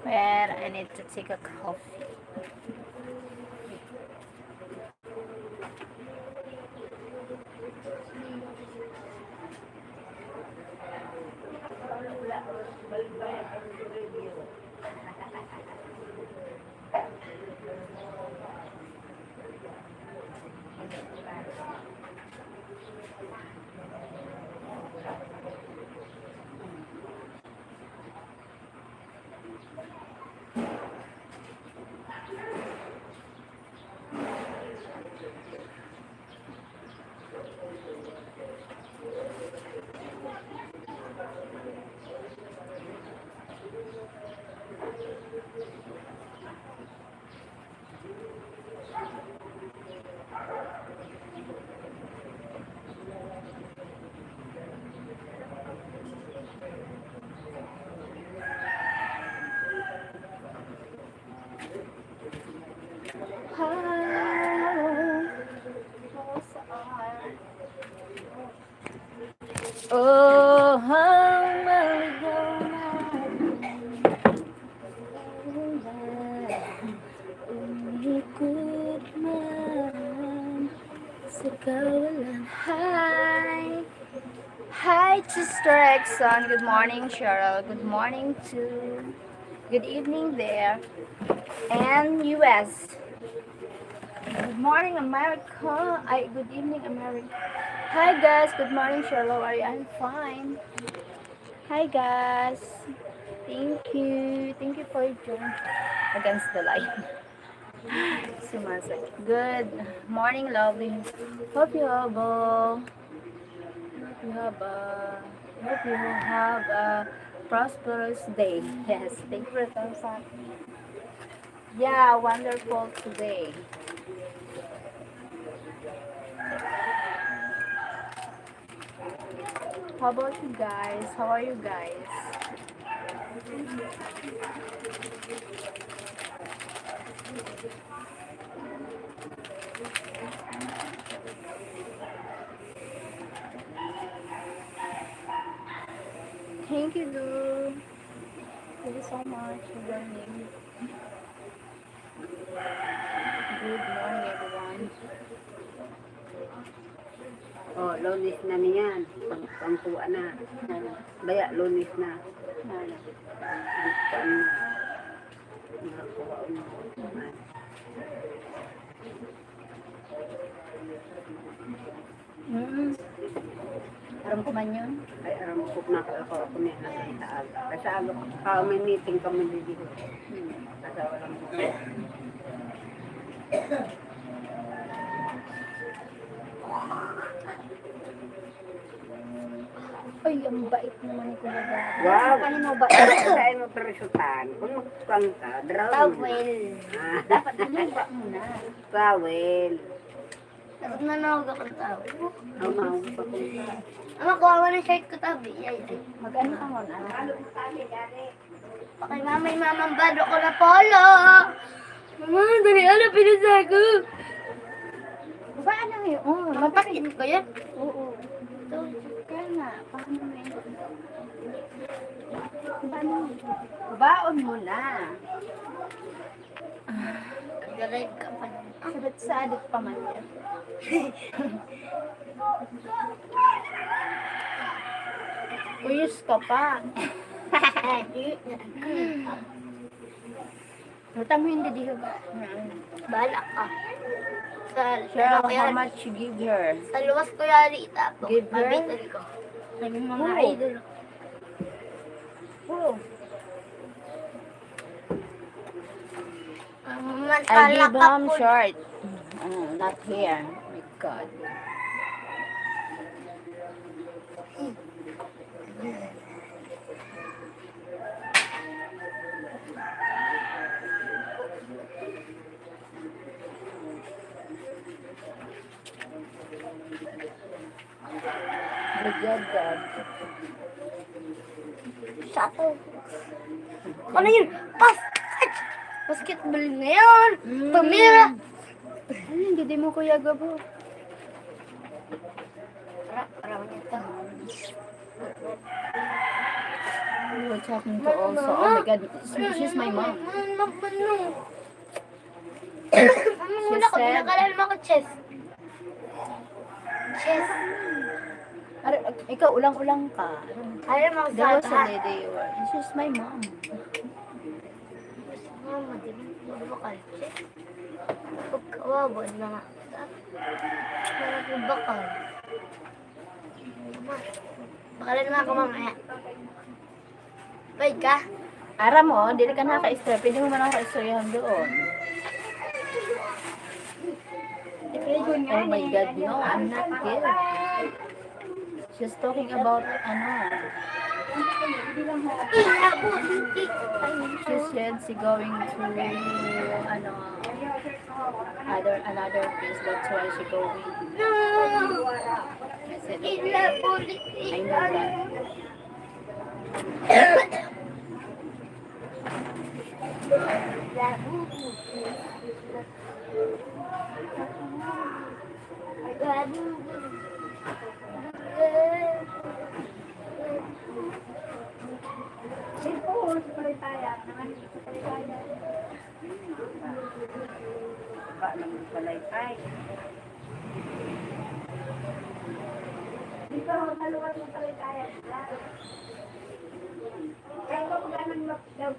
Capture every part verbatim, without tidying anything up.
But I need to take a coffee. Oh, ang maligaw na umikot man sa kawalan. Hi! Hi, Sister Exxon. Good morning, Cheryl. Good morning to, good evening there. And U S. Good morning, America. Ay, good evening, America. Hi, guys. Good morning, Cheryl. How are you? I'm fine. Hi, guys. Thank you. Thank you for joining. Against the light. Sumasakit. Good morning, lovely. Hope you have a, hope you have a, hope you have a prosperous day. Yes, thank you for the thumbs up. Yeah, wonderful today. How about you guys? How are you guys? Thank you, Lou. Thank you so much for joining. Good morning, everyone. Oh, Lunes na niyan. Pang, pangkuha na. Baya, Lunes na. Ano? Ang kuha na. Nakakuha na. Mm. Aram ko man yun. Ay, aram ko na ako, ako, ako niya na sa aga. Kasi aga pa, may meeting kami dito. Hmm. Kasi walang Ay, ang bait naman ni Kuya Gary. Wow! Ano ba? Saan mo parusutan? Kung magkukang ka, drown na. Towel. Ah. Dapat hinuga mo na. Towel. Dapat na nahog ako ng tao. Ang mahog pa po. Ama, kuha mo ng shirt ko, tabi. Ay, ay. Mag-ano ka muna? Pakay mama, yung mamang bado ko na polo. Mama, dali, ano, pinasa ko? Ba, ano yun? Oh, mapakit ko yan. Oo. Ito. Kaya nga, paano mo yun? Paano? Baon mo na. Garay ka pa. Sabit-sabit pa man yan. Uyos ka pa. Utang mo hindi diho ba? Bahala ka. Sa, Cheryl, ano ko how yan? Much you give her? Sa luwas ko yari itapok. Give her? Mabitol ko. Naging mga idol. Oo. I give him short. Uh, not here. My God. Good job, God. Shot. Ano yun? Pas! Ay! Basketball ngayon! Mm. Pamira! Ay, hindi mo, Kuya Gabo. Para, para mo ito. What's happening to also? Oh my God, she's my mom. Mama, mama, mama. Mama, wala ka, said, pinakalala mo ako, chess. Chess. Are, ikaw, ulang-ulang ka. Are, mga There was a sata. Lady, you were, she's my mom. Mama, di ba, di ba culture? Pagkawawa, mga, mga bakal. Bakalan mo ako mamaya. Bayad ka? Aram mo, dili ka nakaka-istorya. Pwede mo man ako kaistoryahan doon. Oh my God, no, I'm not killed. She's talking about, ano, she said she going to, ano, other, another place, that's why she going. I said, "Okay, I know that." Ba, nang palaypay. Dito, maluwag ng palaypay. Kaya ko kung anong lockdown.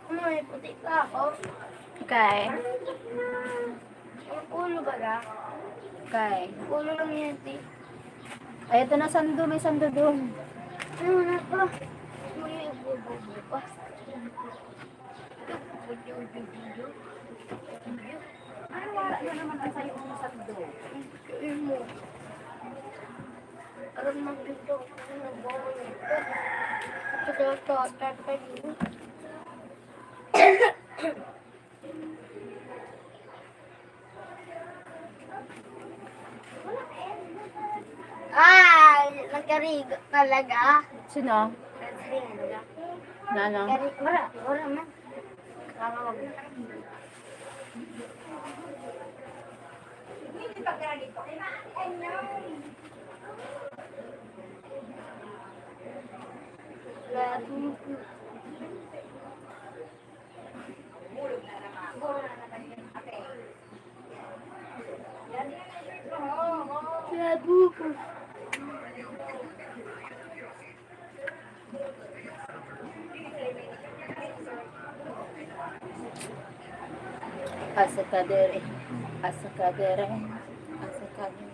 Ano, may puti pa ako. Okay. Ang ulo ba na? Okay. Ulo lang yan, di. Ay, ito na sando, may sando doon. Ano na pa? May bububukas. Ano, wala na naman ang sayo mong sando? Ayun mo. Alam mo, dito ako nagbawa nito. Ito daw to, tatay mo. Ah, nagkarigo talaga. Sino? Nagkarigo. Nano? Kari-, wala, wala man. Tawag. Grabe. Kaya buko. Asa ka dere? Asa ka dere? Asa ka dere?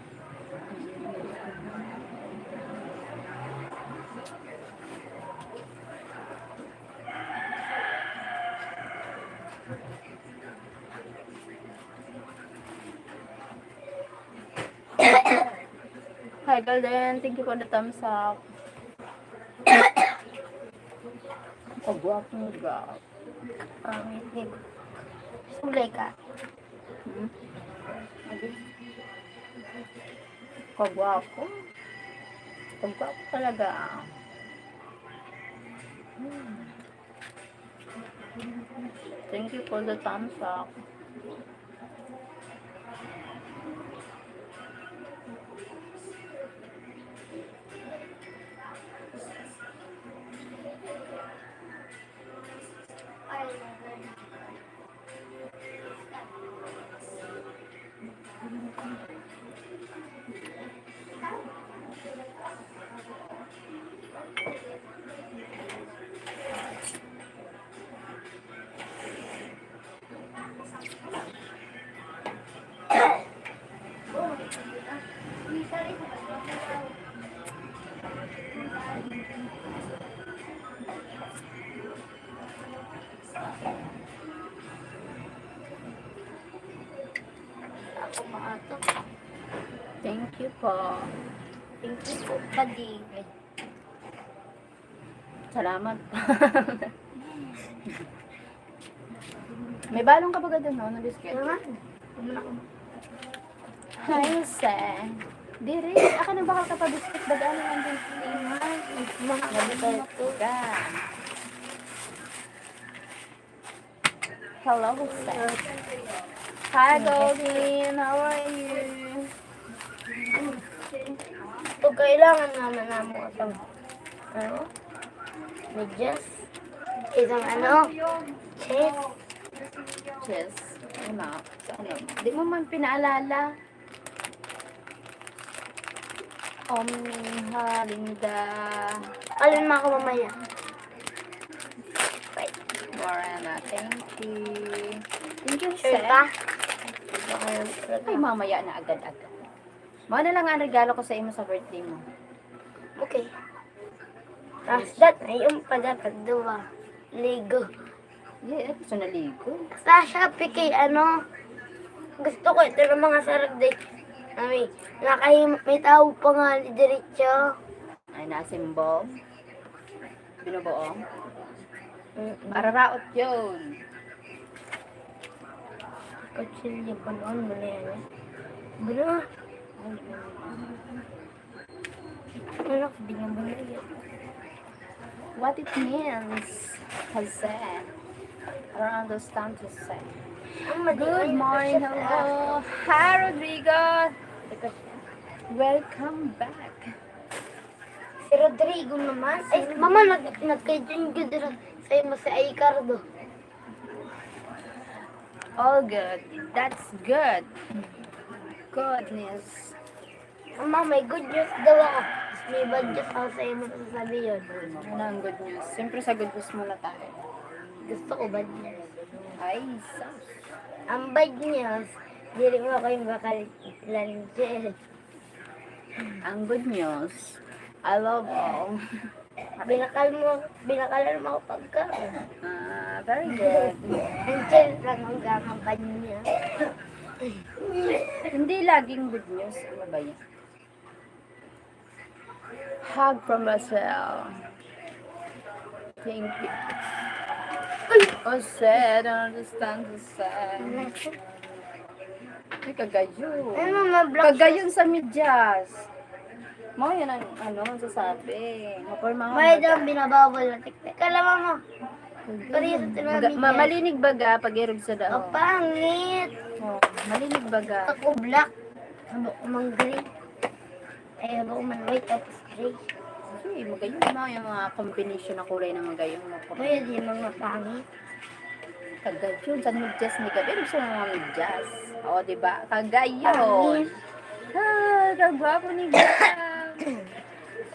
Hi, Golden. Thank you for the thumbs up. Ang gwapo mo, ga. Promise, babe. Sulay ka. Hmm? Kagwapo. Kagwapo talaga. Hmm. Thank you for the thumbs up. Ako maato. Thank you po. Thank you po, Padre. Salamat. May balon ka ba gado, no, na biscuit? Wala. Wala ko. Hi, Jose. Diri, ako nang bakal ka pa biscuit, baga ano lang din. Nabiscuit ka. Hello, Jose. Hi, Goldie. How are you? Ito, kailangan naman naman itong, ano, medyas. Isang ano, chest. Chest. Ano? Sa ano? Di mo man pinaalala. Omniha, Linda. Alin mo ako mamaya? Wait. Morena, thank you. Thank you, Sure sir. ka? Ay, mamaya na agad-agad. Mao na lang ang regalo ko sa imo sa birthday mo. Okay. Tapos dat, ay, yung pala, pagduwa. Ligo. Yeah, gusto na ligo. Sa Shopee kay ano, gusto ko ito ng mga sarag day. Ay, nakahimo, may tao pa nga ni diretso. Ay, nasimbong. Binubuong. Mm-mm. Mararaot yun. Kutsilyo pa noon, mali yan. Bro. Ay, ano, di nga ba yun? What it means, Jose? I don't understand, Jose. Ang mali Good ay morning, nasa hello. Hi, Rodrigo. Welcome back. Si Rodrigo naman. Ay, mama, nag-, nagkaitan ko dira sa imo si Ricardo. All good. That's good. Goodness. Ama, may good news daw ako. May bad news ako sa imo sasabihin. Ano ang good news? Siyempre sa good news muna tayo. Gusto ko bad news. Ay, sus. Ang bad news, dili mo ako yung bakal ni Angel. Ang good news, I love all. Binakal mo, binakalan mo ako pagkaon. Ah, very good. Ang chill lang ang gagawin niya. Hindi laging good news. Ano ba yan? Hug from Marcel. Thank you. Ay! Jose, I don't understand, Jose. Ay, kagayon. Ay, mama, black Kagayon sa medyas. Mo, yan ang, ano, sasabi. Mapor mga May mata. daw binabawal na tiktik. Alam mo, Pareho sa Maga- tinamig ma- yan. Malinig baga pag irog sa dahon. Ang pangit. Oh, malinig baga. Ako black. Habo ko mang gray. Ay, habo ko man white tapos gray. Kasi magayon na yung mga combination na kulay na magayon mo. Kaya di mga pangit. Kagayon, sa medyas ni Gabi, gusto mo mga medyas. O, di ba? Kagayon. Pangit. Ah, kagwapo ni Gabi.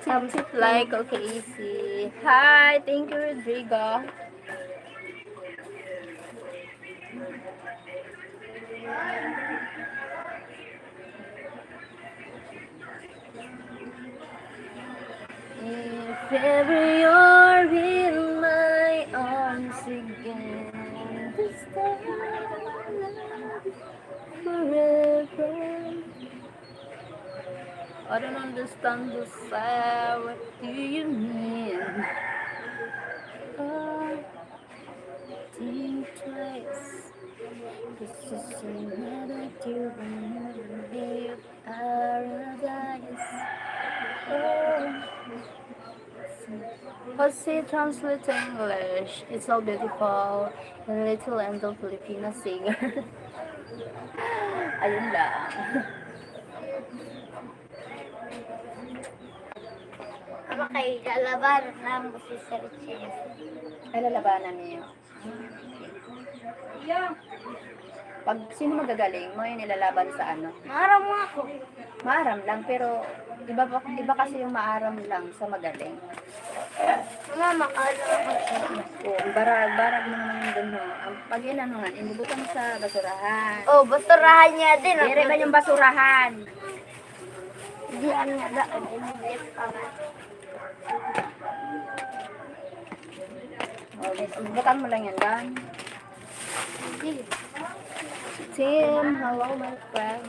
Thumbs up, like, okay, easy. Hi, thank you, Rodrigo. If ever you're in my arms again, this time forever. I don't understand the sad. What do you mean? Oh, think twice. This is another human made paradise. Oh. Jose translate to English. It's so beautiful. The little angel Filipina singer. Ayun lang. Ama kay lalaban ng si Sir Chen. Ay, lalabanan niyo. Pag sino magagaling, mo yung nilalaban sa ano? Maaram mo ako. Maaram lang, pero iba pa, iba kasi yung maaram lang sa magaling. Mama, makaalam ako siya. Oo, ang barag, barag mo naman yung dun, no? Ang pag inanuhan, inubutan mo sa basurahan. Oh, basurahan niya din. Dire ba yung basurahan? Hindi, ano nga ba? Ang inilip pa nga. Oh, butang mo lang yan, Dan. Team, hello, my friend.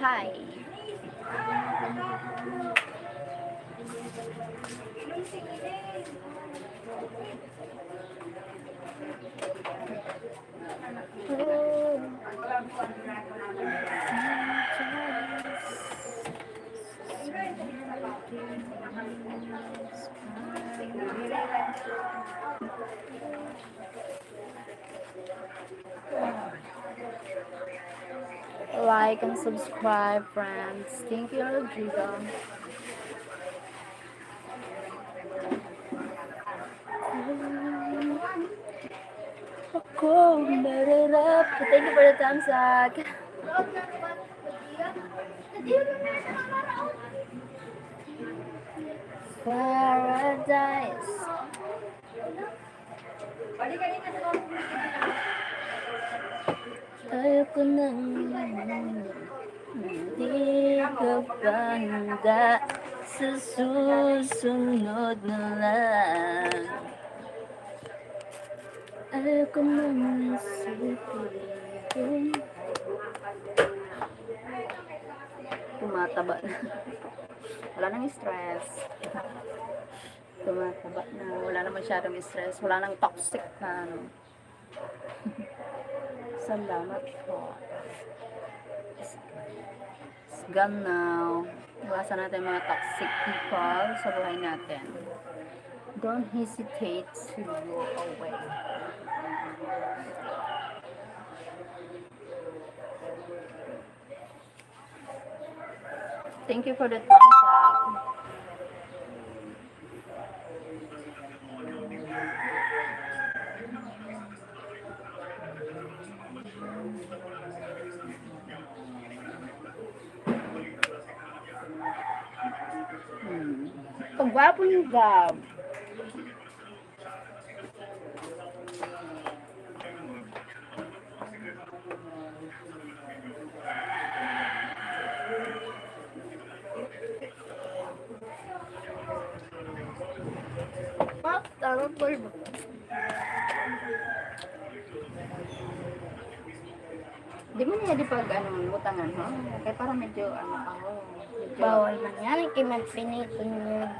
Hi. Like and subscribe, friends. Thank you, Rodrigo. Ako, nararap. Thank you for the thumbs up. Paradise. Ayoko nang hindi ka banda sa susunod na lang. Ayoko nang isipin. Tumataba na. Wala nang stress. Tumataba na. Wala na masyadong stress. Wala nang toxic na ano. Salamat po. It's, it's gone now. Iwasan natin mga toxic people sa buhay natin. Don't hesitate to go away. Thank you for the thumbs up. Hmm. Pagwapo ni Gab. Pop, tama po ba? Di mo niya di pag, ano, butangan, no? Kaya parang medyo, ano, ako, medyo Bawal man yan, kay magpinipon yun.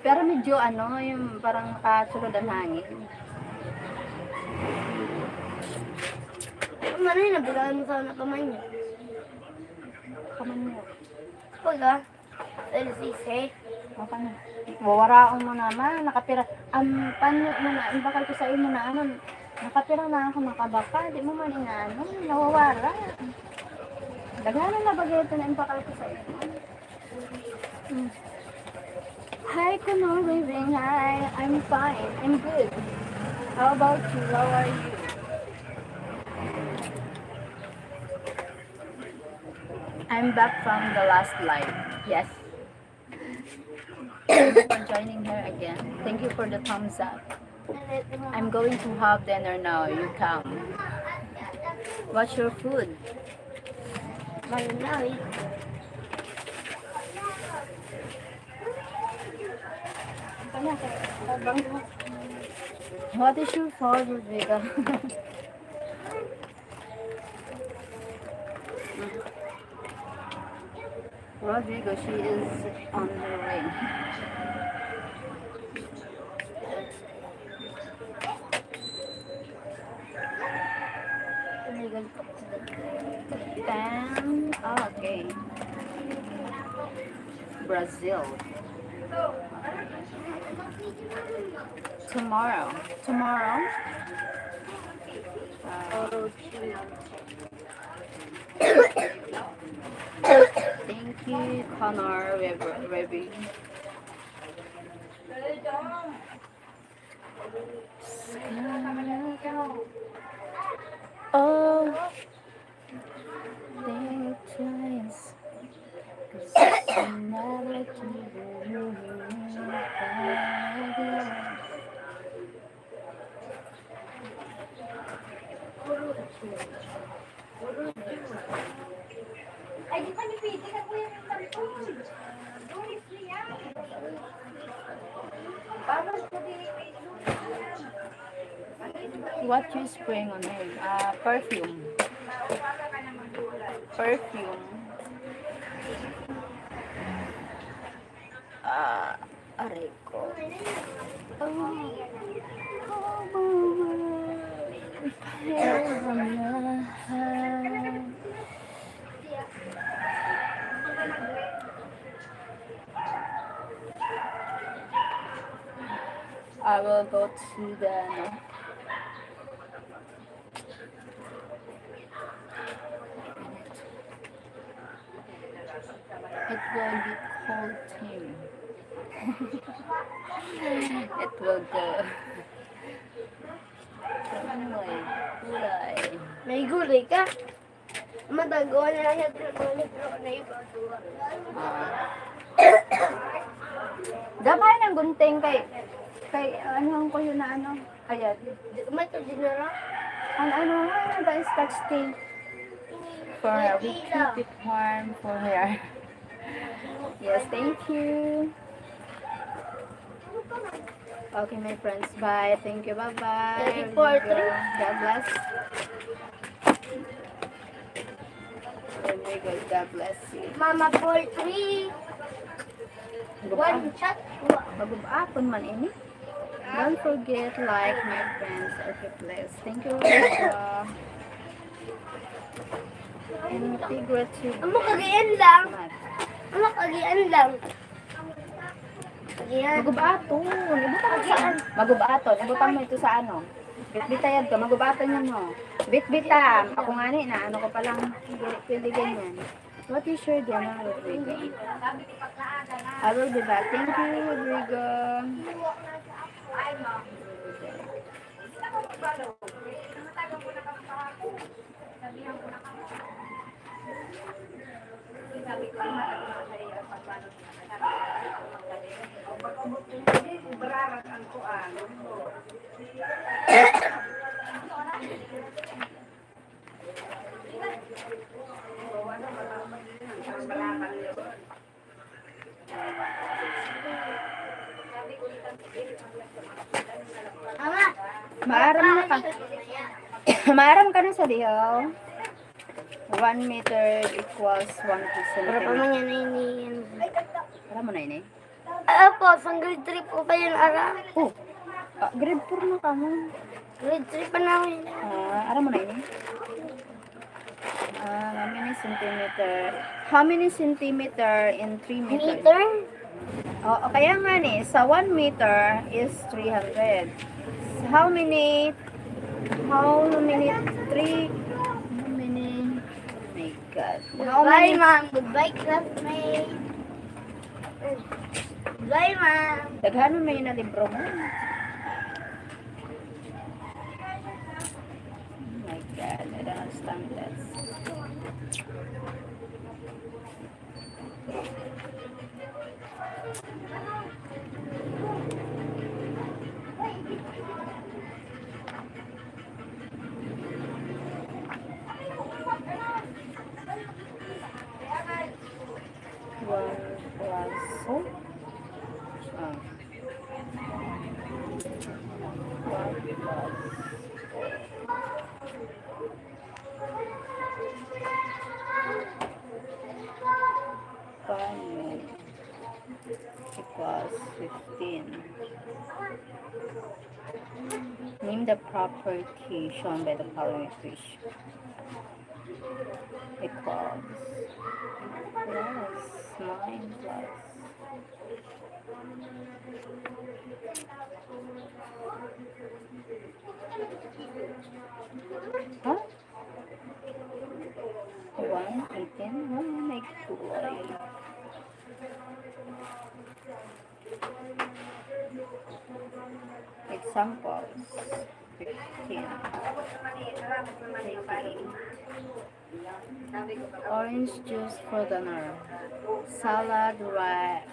Pero medyo, ano, yung parang makasulod ang hangin. Ano yun, nabulaan mo sana kamay niya. Kamay niya. Pag, ah, L C C. Baka na. Wawaraon mo naman, nakapira. Ang panyo mo na, ang bakal ko sa imo na, ano, nakapira na ako, nakabaka. Di mo man inaano, nawawara. Daghanan na bagay ito na ang bakal ko sa imo. Hmm. Hi, Kuno Living. Hi, I'm fine. I'm good. How about you? How are you? I'm back from the last live. Yes. Thank you for joining here again. Thank you for the thumbs up. I'm going to have dinner now. You come. What's your food? Manlawi. What is your food, Rodrigo? Rodrigo, she is on her way. Illegal. Then, oh, okay. Brazil. Tomorrow. Tomorrow? Uh, thank you, Connor Reb-, Rebby. Oh, think twice. 'Cause it's never too late. Ay, di pa ni pwede na po yung tampon. Lunes niya. Paano po di What you spraying on her? Ah, perfume. Perfume. I will go to the, ano, it will be called team. It will go. Anyway, gulay. May gulay ka? Matago na siya, pero mga libro na iba, duwa. Ah. Gamay ng gunting kay, kay ano ang kuyo na ano? Ayan. Di, may to dinara. Ang ano, ano ba yung scotch tape? For a week, keep it warm for her. Yes, thank you. Okay, my friends, bye. Thank you, bye-bye. Thank you for three. God bless. Very good. God bless you. Mama, for three. One shot. Magub-apon man ini. Don't forget, like, my friends. Okay, please. Thank you, Rebecca. Integrity. Amo, kagian lang. Mat. Amo, kagian lang. Kagian. Magub-aton. Ibutang mo sa, magub-aton. Ibutang mo ito sa ano. Bitbitayad ka. Magub-aton yan mo. Bitbitam. Ako nga ni, na ano ko palang. Pwede ganyan. What is your dinner, Rodrigo? I will be back. Thank you, Rodrigo. Maaram na ka. Maaram ka na sa dihaw. One meter equals one centimeter. Para pa man yan, ay, ni-, Aram mo na ini? Ah, po, sa grade three po pa yun, ara? Oh, ah, grade four na ka mo. Grade three pa namin. Ah, aram mo na ini? Ah, how many centimeter? How many centimeter in three meter? Meter? Oo, kaya nga ni, sa one meter is three hundred. How many, how many, three, how many, oh my God. How many? Goodbye, ma'am. Goodbye, classmate. Goodbye, ma'am. Daghan mo may na libro mo. Oh my God, I don't understand this. One plus, oh. Ah. One plus five equals fifteen. Name the property shown by the following equation. Equals. Plus, nine plus. Huh? One, eighteen. Oh, may kulay. Examples. Fifteen. Twenty-eight. Orange juice for dinner. Salad, ri-,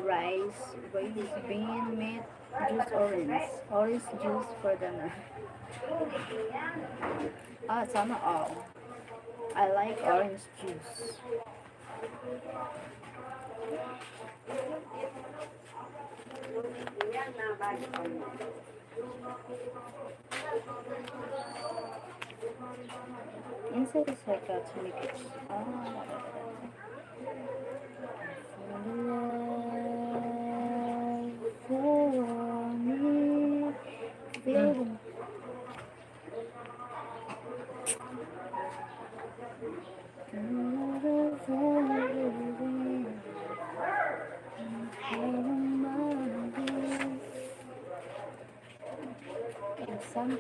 rice, beans, bean, meat, juice, orange. Orange juice for dinner. Ah, sana all. I like orange juice. Inside the circle to make it. Ah. This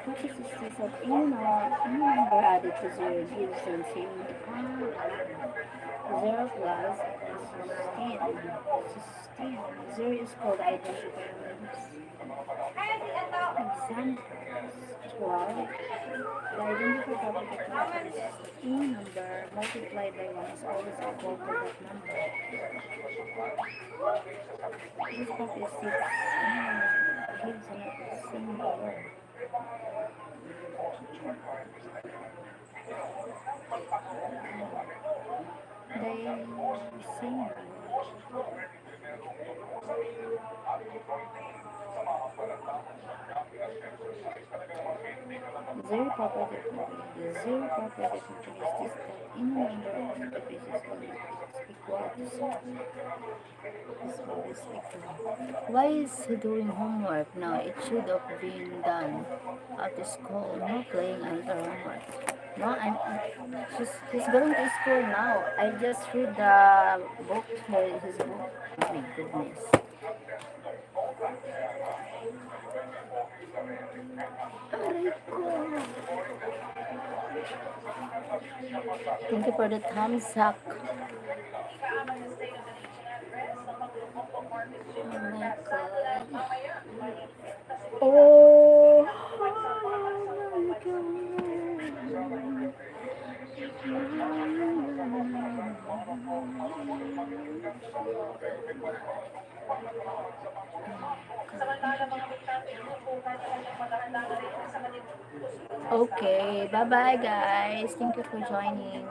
practice is this that any number, any number added to zero gives the same, ah, zero plus sixteen. Sixteen. Zero is called identity. Example twelve. The identity property is any number multiplied by one is always equal to that number. This part is six. Mm, gives an same number. They same number. Zero property, zero property is this, that any number of individuals is equal to zero. Is always equal. Why is he doing homework now? It should have been done at school, no playing under homework. No, I'm, she's, he's going to school now. I just read the book, her, his book. Oh my goodness. Aray ko. Thank you for the thumbs up. Oh my God. Oh my God. Okay, bye-bye, guys. Thank you for joining.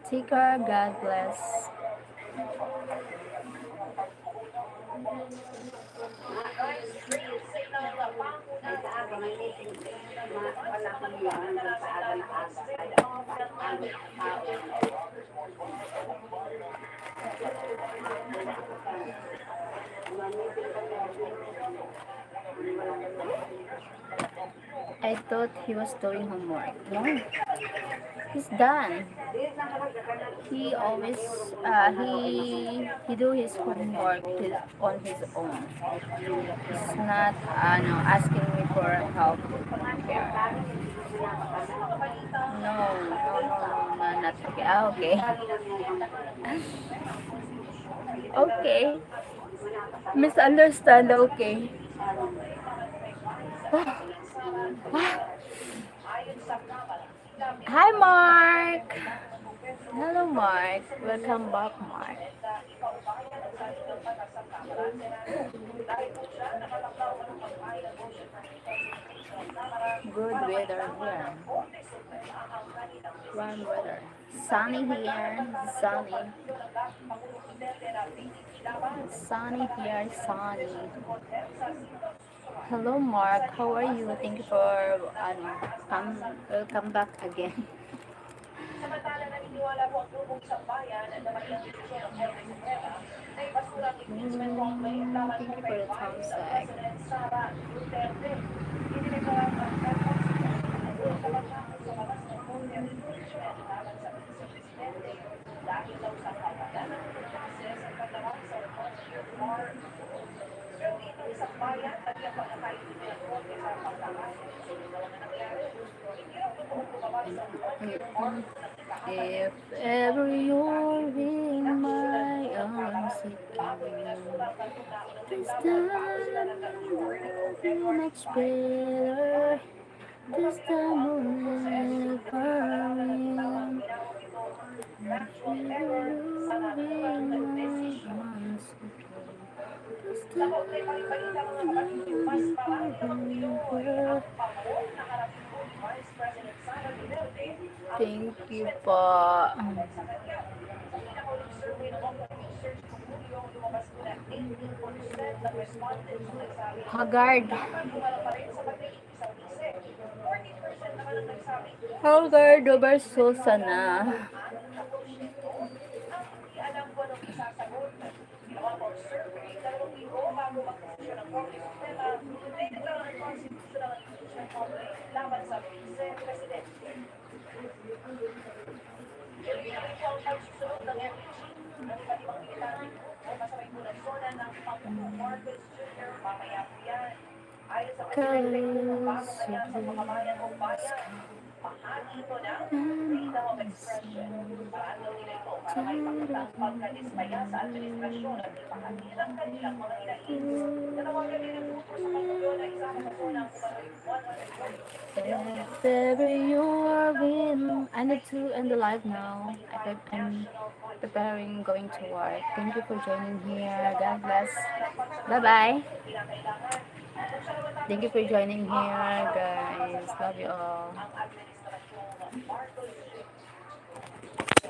Take care. God bless. I thought he was doing homework. No, he's done. He always, uh, he he do his homework his, on his own. He's not, uh, no, asking me for help here. No, no, no, no, no, not okay. Ah, okay. Okay. Misunderstand, okay. Ah. Ah. Hi, Mark. Hello, Mark. Welcome back, Mark. Good weather here. Warm weather. Sunny here. Sunny. Sunny here. Sunny. Hello, Mark. How are you? Thank you for, ano, come, welcome back again. Mm, thank you for the thumbs up. If ever you're in my arms again, this time will be much better. This time will never end. If ever you're in my arms again, this time will be better. Thank you po. Haggard. Haggard over Susana. Colors of the sky. Wherever you are in, I need to end the live now. I pre- I'm preparing going to work. Thank you for joining here. God bless. Bye bye. Thank you for joining here, guys. Love you all.